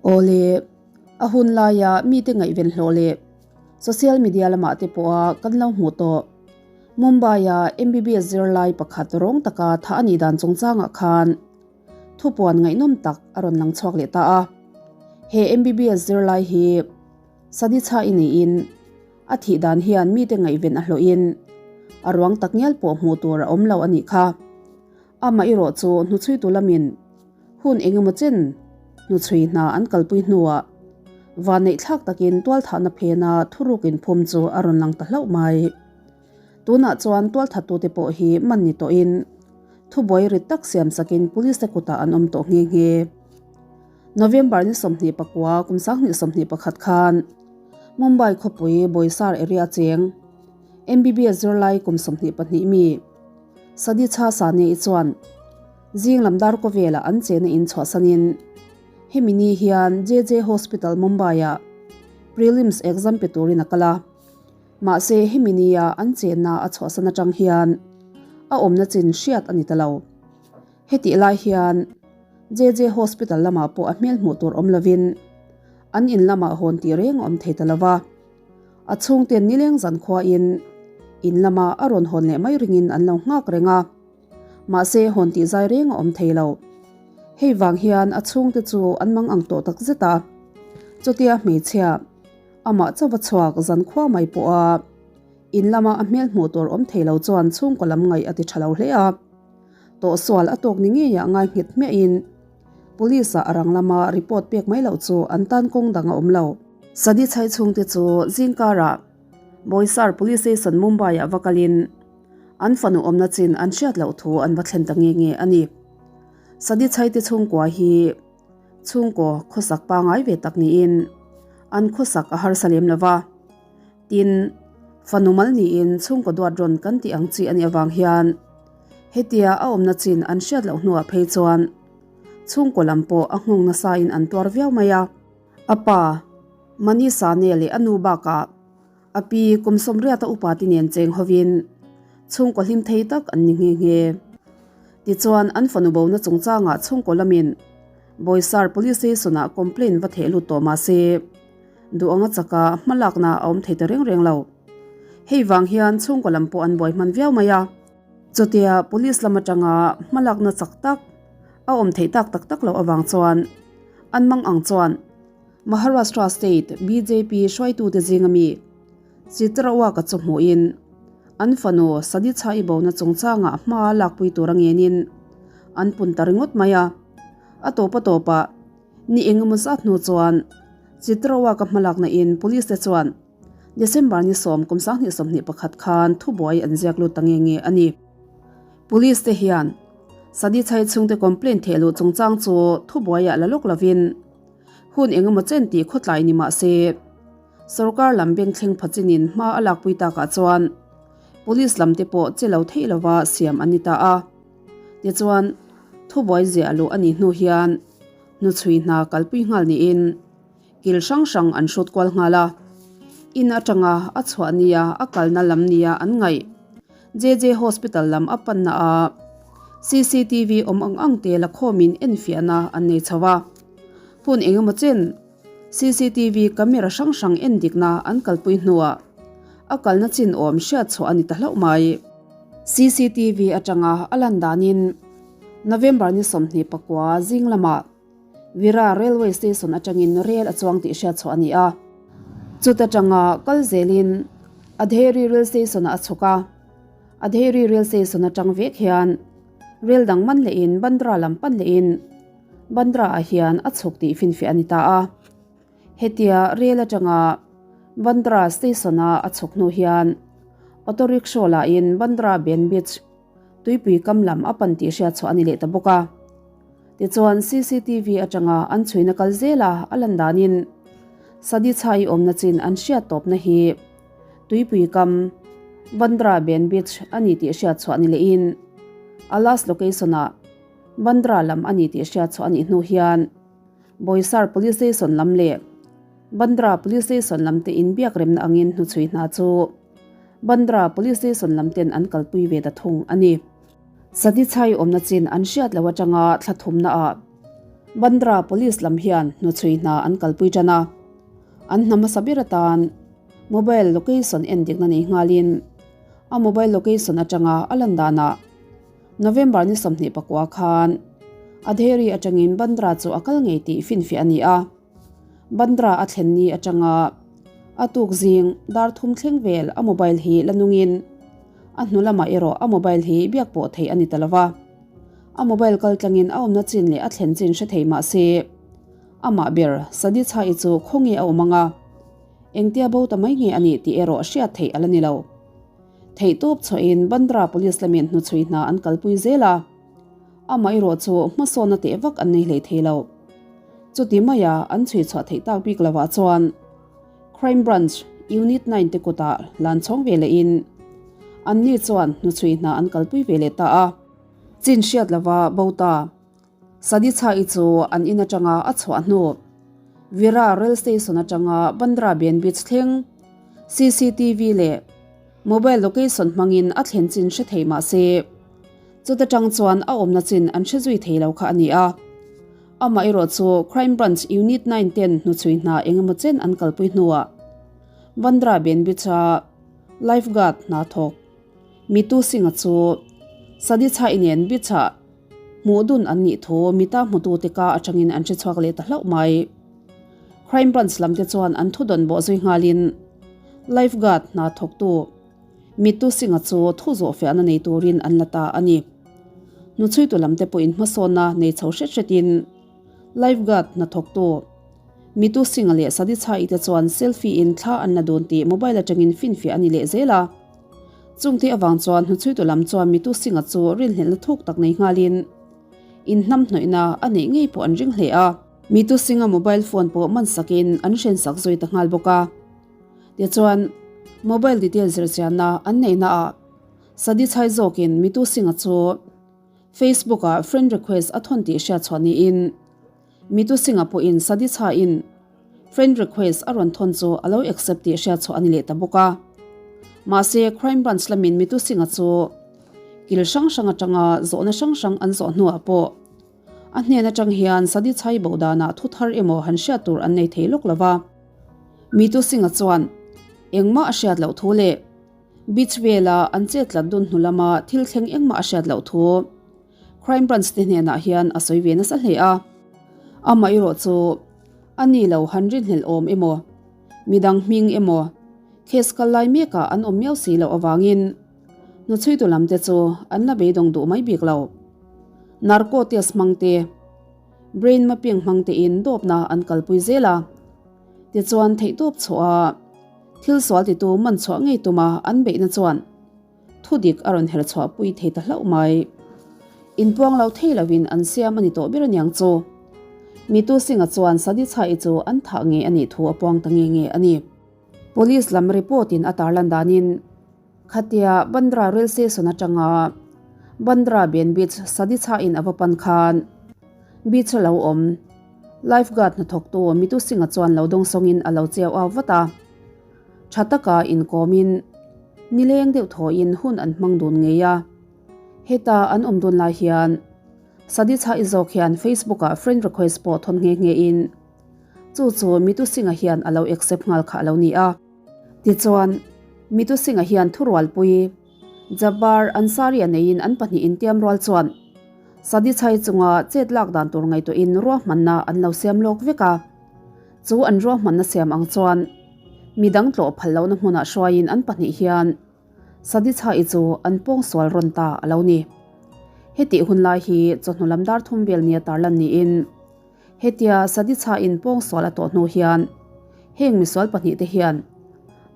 Awle, a hun laia mite ngaihven hlawh leh social media lamah te pawha kan lo hmuh tawh. Mumbai-a MBBS zirlai pakhat rawng taka thah a nih dan chungchangah khan thupuan ngaihnawm tak a rawn lang chhuak leh ta a. He MBBS zirlai hi Sadichha i niin a thih dan hian mite ngaihven a hlawhin a ruang tak ngial pawh hmuh tur a awm lo a nih kha. Amah erawh chu hnuchhuitu lamin hun engemaw chen hnuchhui hna an kalpui hnuah vanneih thlak takin tualthahna phena thuruk inphum chu a rawn lang ta hlauh mai. Tunah chuan tualthattute pawh hi man ni tawhin thubuai rit tak siam sakin police te kutah an awm tawh nghe nghe. November ni 29 kum 2021 khan Mumbai khawpui Boisar area cheng MBBS zirlai kum 22 mi Sadichha Sane-i chuan zing lam dar kawvelah an chena in chhuahsanin hemi ni hian JJ Hospital Mumbai-ah prelims exam pe turin a kal a. Mahse hemi nia an chenna a chhuahsan atang hian a awmna chin hriat a ni ta lo. Hetih lai hian JJ Hospital lamah pawh a hmel hmuh tur awm lovin an in lamah hawn tih reng a awm thei ta lo va. A chhungten nileng zankhuain in lama a rawn hawn leh mai ringin an lo nghak reng a, mahse hawn tih zai reng a awm thei lo. Hei vang hian a chhungte chu an mang ang tawh tak zet a, chutia hmeichhia amah chauva chhuak zankhua mai pawha in lama a hmel hmuh tur awm thei lo chuan chhungkaw lam ngaih a ti tha lo hle a. Tawhsual a tawk ni ngeiah ngai nghet hmiahin Police ah a rang lama report pek mai loh chu an tan kawng dang a awm lo. Sadi chhai chhungte chu zingkarah Boisar Police Station Mumbai ah va kalin an fanu awmna chin an hriat loh thu an va thlen ta nge nge a ni. Sadi chhaite chhungkua hi chhungkaw khawsak pangai ve tak niin an khawsak a harsa lem lo va. Tin, fanu mal niin chhungkaw duat rawn kan tih ang chi a nih avang hian hetia a awmna chin an hriat loh hnuah phei chuan chhungkaw lam pawh a nghawng nasain an tuar viau mai a. A pa, Mani Sane leh a nu bakah a pi kum sawmriata upa te nen cheng hovin chhungkaw hlim thei tak an ni nghe nghe. Tichuan, an fanu bona chungchangah chhungkaw lamin Boisar Police Station-ah complaint va theh lut tawh mah se, Duh anga chaka hmalakna a awm thei ta reng reng lo. Hei vang hian chhungkaw lam pawh an buai hman viau mai a. Chutia police lam atanga hmalakna chak tak a awm theih tak tak tak loh avang chuan an mang ang chuan Maharashtra state bjp hruaitute zinga mi Chitrawaka chu hmuhin an fanu Sadichha-i bona chungchangah hma lakpui tur a ngenin an pun ta ringawt mai a. A tawp a tawpah Ni engemaw zat hnu chuan Chitrawa ka hmalakna in police te chuan December ni sawm kum 2021 khan thubuai an ziak lut ta nge nge a ni. Police te hian Sadi chhai chhungte complaint theh luh chungchang chu thubuaiah la lawk lovin hun engemaw chen tih khawtlai ni mah se sorkar lam bengthleng phachinin hma a lakpui takah chuan police lam te pawh che lo theih lova siam an ni ta a. Tichuan thubuai ziah luh a nih hnu hian Hnuchhui hna kalpui nghal niin kil hrang hrang an hrut kual nghal a. In atanga a chhuah nia a kalna lam nia an ngaih. JJ Hospital lam a panna a cctv awm ang ang te la khawmin enfiahna an nei chho a. Hun engemaw chen cctv camera hrang hrang endikna an kalpui hnuah a kalna chin awm hriat chhuah a ni ta hlauh mai. Cctv atanga a lan danin November ni 29 zing lamah Vira Railway Station atangin rel a chuang tih hriat chhuah a ni a. Chuta tanga kal zelin Adheri Rail Station-ah a chhuk a. Adheri Rail Station atang vek hian rel dang man lehin Bandra lam pan lehin Bandra-ah hian a chhuk tih finfiah a ni ta a. Hetia rel atanga Bandra Station-a a chhuk hnu hian auto rickshaw lahin Bandra Ben Beach Tuipui kam lam a pan tih hriat chhuah a ni leh ta bawk a. Tichuan cctv atanga an chhuina kal zel a, a lan danin Sadichha-i awmna chin an hriat tawpna hi Tuipui kam Bandra Ben Beach a ni tih hriat chhuah ni lehin a last location-ah Bandra lam a ni tih hriat chhuah a nih hnu hian Boisar Police Station lam leh Bandra Police Station lam te inbiak remna angin hnuchhui hna chu Bandra Police Station lam ten an kalpui ve ta thung a ni. Sadichhai awmna chin an hriat loh atanga thla thumna ah. Bandra Police lam hian hnuchhui hna an kalpui tan a, an hna hmasa ber atan mobile location en dikna nei nghalin a mobile location atanga a lan danah November ni 24 khan Andheri atangin Bandra chu a kal ngei tih finfiah a ni a. Bandra a thlen ni atanga a tuk zing dar thum thleng vel a mobile hi la nungin a hnu lamah erawh a mobile hi biak pawh theih a ni ta lova. A mobile kal tlangin a awmna chin leh a thlen chin hre thei mah se amah ber Sadichha-i chu khawnge a awm anga engtia bo ta mai nge a nih tih erawh hriat theih a la ni lo. Theihtawp chhuahin Bandra Police lamin hnuchhui hna an kalpui zel a. Amaherawh chu hmasawnna teh vak an nei hlei thei lo. Chuti maia an chhui chhuah theih tak bik lovah chuan Crime Branch Unit 9 te kutah lan chhawng ve lehin anni chuan hnuchhui hna an kalpui ve leh ta a. Chin hriat lova bo ta. Sadichha-i chu an in atanga a chhuah hnu Virar Rail Station atanga Bandra Ben Beach thleng CCTV leh mobile location hmangin a thlen chin hre thei mah se chuta tang chuan a awmna chin an hre zui thei lo kha a ni a. Amaherawh chu Crime Branch Unit 9 ten hnuchhui hna eng emaw chen an kalpui hnuah Bandra Ben Beach-a lifeguard hna thawk Mitu Singh-a chu Sadichha-i nen beach-ah hmuh dun an nih thu mita hmutute ka atangin an hre chhuak leh ta hlauh mai. Crime Branch lam te chuan an thudawn bawh zui nghalin lifeguard hna thawktu Mitu Singh-a chu thu zawh fiahna nei turin an la ta a ni. Hnuchhuitu lam te pawhin hmasawnna nei chho hret hretin lifeguard hna thawktu Mitu Singh-a leh Sadichha-i te chuan selfie-in thla an la dun tih mobile atangin finfiah a ni leh zel a. Chungte avang chuan hnuchhuitu lam chuan Mitu Singh-a chu rinhlelhna thuk tak nei nghalin inhnamhnawihna a neih ngei pawh an ring hle a. Mitu Singh-a mobile phone pawh man sakin an hrensak zui ta nghal bawk a. Tichuan, mobile detail zirchianna an neihnaah Sadichhai zawkin Mitu Singh-a chu Facebook-ah friend request a thawn tih hriatchhuah niin Mitu Singh-a pawhin Sadichhaiin friend request a rawn thawn chu a lo accept tih hriatchhuah a ni leh ta bawk a. Mahse, Crime Branch lamin Mitu Singh-a chu kil hrang hrang atanga zawhna hrang hrang an zawh hnuah pawh a hnen atang hian Sadichhai bo danah thu thar emaw han hriat tur an nei thei lawk lo va. Mitu Singh-a chuan engmah a hriat loh thu leh beach vela an chet tlat dun hnu lama thil thleng engmah a hriat loh thu Crime Branch te hnenah hian a sawi ve nasa hle a. Amaherawh chu a ni lo han rinhlelh awm emaw, midang hming emaw, case kal lai mekah an awm miau si loh avangin hnuchhuitu lam te chu an la beidawng duh mai bik lo. Narco test hmang te, brain mapping hmang tein dawpna an kalpui zel a. Tichuan theihtawp chhuah a thil sual titu man chhuah ngei tuma an beihna chuan Thu dik a rawn her chhuah pui thei ta hlauh mai. Inpuang lo thei lovin an siam a ni tawh ber aniang chu. Mitu Singh-a chuan Sadichha-i chu an thah ngei a nih thu a puang ta nge nge a ni. Police lam report-in a tarlan danin khatia Bandra rail station atanga Bandra Ben Beach Sadichha-in a va pan khan beach-a lo awm lifeguard hnathawktu Mitu Singh-a chuan lo dawngsawngin a lo chiau au vat a. Tha taka inkawmin nileng deuh thawhin hun an hmang dun ngei a. Heta an awm dun lai hian Sadichha-i zawk hian Facebook-ah friend request pawh thawn nghe nghe in chu chu Mitu Singh-a hian a lo accept nghal kha a lo ni a. Tichuan, Mitu Singh-a hian thurualpui Jabbar Ansari-a neiin an pahnihin tiam rual chuan Sadichha-i chunga chet lak dan tur ngaihtuahin ruahmanna an lo siam lawk vek a. Chu an ruahmanna siam ang chuan midang tlawh phal lohna hmunah hruaiin an pahnih hian Sadichha-i chu an pawngsual rawn ta a lo ni. Hetih hun lai hi chawhnu lam dar thum vel nia tarlan niin hetia Sadichha-in pawngsual a tawh hnu hian heng misual pahnihte hian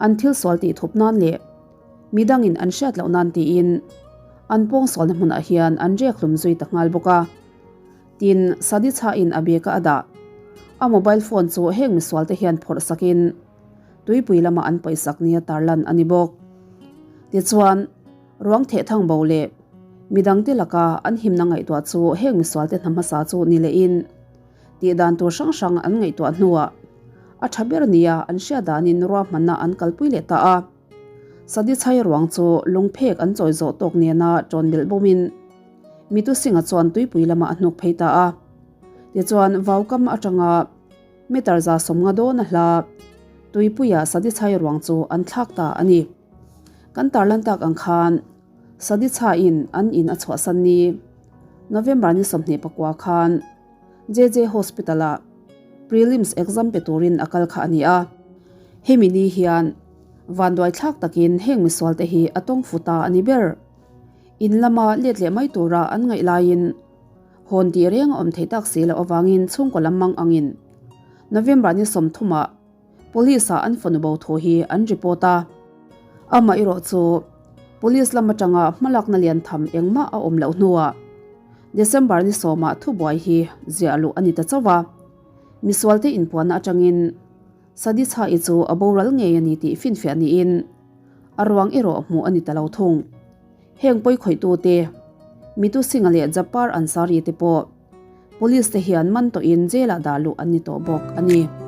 an thil sual tih thup nan leh midangin an hriat loh nan tiin an pawngsualna hmunah hian an riak hlum zui ta nghal bawk a. Tin, Sadichha-in a bag-a a dah. A mobile phone chu heng misualte hian phawrh sakin tuipui lamah an paihsak nia tarlan a ni bawk. Tichuan, ruang thehthang bo leh midangte laka an himna ngaihtuah chu heng misualte hna hmasa chu ni lehin tihdan tur hrang hrang an ngaihtuah hnuah a tha ber nia an hriat danin ruahmanna an kalpui leh ta a. Sadichhai ruang chu lungphek an chawi zawh tawk nena tawn belh bawmin, Mitu Singh-a chuan tuipui lamah a hnuk phei ta a. Tichuan, vaukam atanga meter 150 dawn a hla tuipuia Sadichai ruang chu an thlak ta a ni. Kan tarlan tak ang khan Sadichaiin an in a chhuahsan ni November ni 29 khan JJ Hospital-ah Prelims exam pe turin a kal kha a ni a. Hemi ni hian vanduai thlak takin heng misualte hi a tawng fu ta a ni ber. In lama let leh mai tura an ngaih laiin hawn tih reng a awm theih tak si loh avangin chhungkaw lam mang angin November ni 30 ah Police-ah an fanu bo thu hi an report a. Amah erawh chu Police lam atanga hmalakna lian tham engmah a awm loh hnuah December ni 10 ah thubuai hi ziah luh a ni ta chauh a. Misualte inpuanna atangin Sadichha-i chu a boral ngei a ni tih finfiah niin a ruang erawh hmuh a ni ta lo thung. Heng pawikhawih-tute Mitu Singh-a leh Japar Ansari te pawh Police te hian man tawhin jail-ah dah luh an ni tawh bawk a ni.